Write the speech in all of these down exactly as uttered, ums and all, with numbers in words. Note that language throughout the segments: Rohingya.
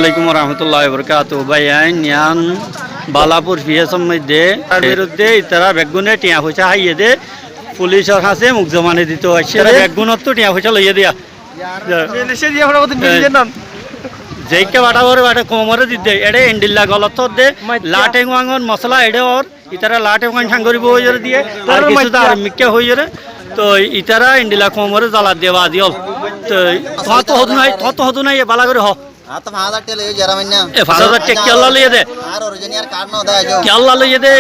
Alaikum warahmatulláhi wabarakátuhu. Báiyain, yián Balapur P S or moidde, tar biruddé itará beggúne tiañ foicá háiye dé, fulicor hañsé muk zobani dito aiccé. Itará beggúnottú tiañ foicá loiyé diya. Zeikka baṭa bore baṭa koumoré didde, eçé endilla golot hoódde, Latheng Wangor mosola eçé ór, itará Latheng Wang háñ goríbo hoiyóre diyé, ar kissú dé ar mikká hoiyóre, toi itará endilla koumoré zalat diye bazi ól. Toi tuáñttú hodún ai, tuáñttú hodún ai, bála gorí hoó. Añáttu fañs házar tiañ loiyé, ziyara mainna. E, fañs házar tiañ kiyólla loiyé dé? Añár orijinal kard no dé, aijjó. Kiyólla loiyé dé?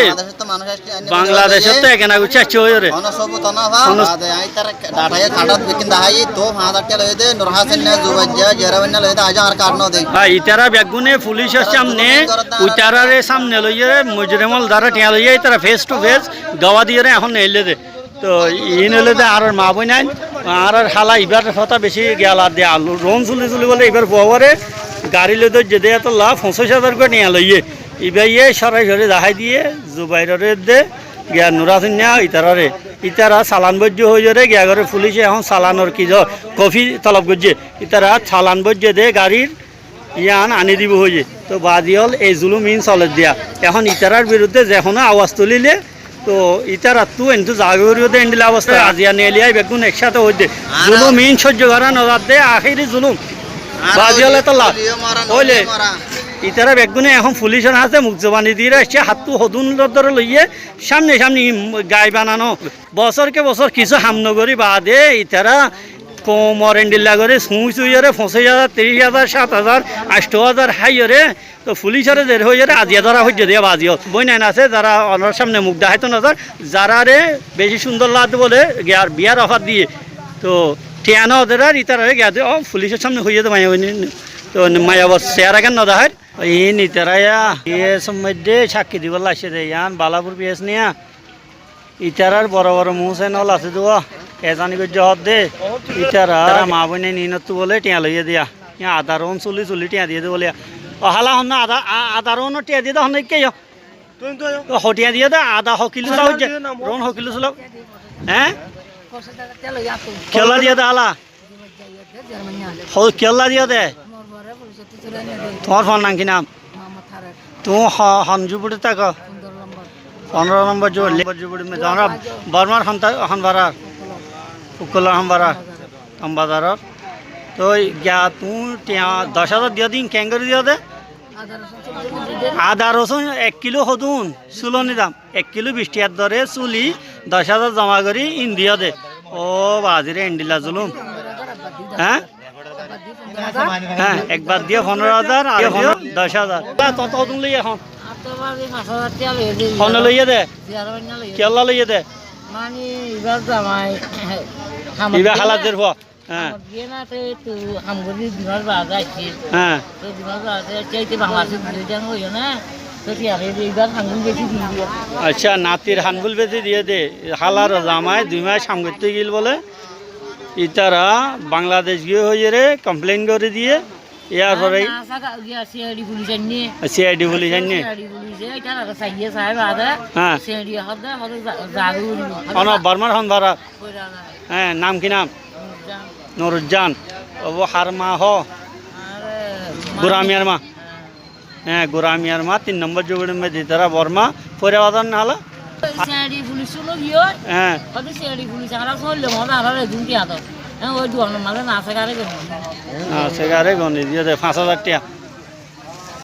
Bangladecóttu ekena goiccé aiccé hoiyóre. Hono sobut no fa, bade añí tar data ye kard ot bekkín deháiyi, to fañs házar tiañ loiyé dé, Nur Hasin ne, Zubair ze, ziyara mainna loiyé dé, aijjó añár kard no dé. Há, itará beggúne fulicor samne, itaráre samne loiyóre, mujrim ól zará tiañ loiyé, itará face to face gawá diyóre ehón neillé dé. Toi iín óilde añárar maa bóinain, añárar hála ibár hotá bicí giyal ar de, alu roún suli suli bóle ibár fuawáre garí loi dóijje de, étolla foñsíc házar gua thiañ loiyé. Ibáye sóraisóri dahái diyé, Zubairoré edde, giya Nurasinna itaráre. Itará salan boijjé hoiyóre giya goré, fulíce ehón salanor ki zo-, kofi tolob goijjé. Itará salan boijjé de garír, yián aní dibou hoiyé. Toi bazi ól, ei zulúm iín soler diya. Ehón itarár biruddé ze honó awaz tulíle, toi itarattú entú zaga goríbo dé endilla obosta. Aziya neeliyai beggún ekcáte hoóidde. Zulúm iín sóijjo gorá nozadde, ahéri zulúm. Bazi ól étolla. Óile, itará beggúne ehón fulícor hañsé muk zobani diyére aiccé, háttú hodún dóre loiyé, sámne sámne gai banano. Bosór ke bosór kissú ham nogorí baade itará koumor endilla gorí suñí suñíyore foñsíc házar, tiríc házar, sát házar, añctho házar háiyore, toi fulícóre zer hoiyóre aziya dóra foijjé de bazi ól. Bóinain asé, zará onórar sámne muk deháito nozar, zaráre bicí cúndor lagedé bóle, giyar biyár ofar diyé. Toi thiañ no der ar itarare giyá de, ó, fulícor sámne hoiyé de maiya bóin, toi maiya bor seara gán no deháir. Iín itará ya, P S or moidde cakki dibólla aiccé de, yián Balapur P S niya. Itarár boro boro muúsain ól asé dé, uá, ezaní goijjé hoódde, itará, itará maa bóinain iínottú bóle thiañ loiyé diya. Yián ada roún suli suli thiañ diyé dé bóle. Ó hála honnúa ada, a-, ada roúnor thiañ diyé dé honnúa ikká yó. Ó, ho thiañ diyé dé, ada ho kiló sula hoijjé? Roún ho kiló sula? Eé? Kiyólla diyé dé hála? Hó, kiyólla diyó de? Tuáñr fuar nam ki nam? Tuñí ho-, hon zuburi táko? Fondoro nombor zuburi. Bormar hon ta-, hon farar? Ukkolor hon farar? Tombazaror. Toi giya tuñí tiañ doc házar diyó de, keéngorí diyó de? Ada rosun ek kiló hodún, suloni dam. Ek kiló bic thiañr dóre suli doc házar zoma gorí ín diyó de. Ó bazire, endilla zulúm. Eé? Eé, ekbar diyé fondoro házar, ar diyé doc házar. Ba, totó hodún loiyé ehón? Hone loiyé de? Kiyólla loiyé de? Ibá hálar zer fua. Há. Ham gorí di, dui mas baade aiccí. Há. Toi dui mas baade aiccí, ite Bangladecót dui zon óiye na. Toi ki ar ibár ham gún beci di diye. Accá, natir ham gún beci diye de. Hálar zamai dui mas ham goittó giyíl bóle. Itará Bangladec giyé hoiyére complain gorí diye. Yar fore na, saka, giya C I D fulic ainné. C I D fulic ainné. C I D fulic, itará saiyé, sai baade. Há. C I D hoó de, hoó de za-, zaru. Ono Bormar hon farar? Hé, nam ki nam? Nuruzan. Nuruzan. Óbo har ma hoó? Are, Gura Miyar ma. Hé, Gura Miyar ma, tin nombor zuburi me di tara Borma. Foira bazar na hala? C I D fulic suno giyó. Hé. Hoó de C I D fulic añára soille mode añára redun ki ado. Hé, oi duan male na segare goni. Na segare goni diye de fañs házar tiañ.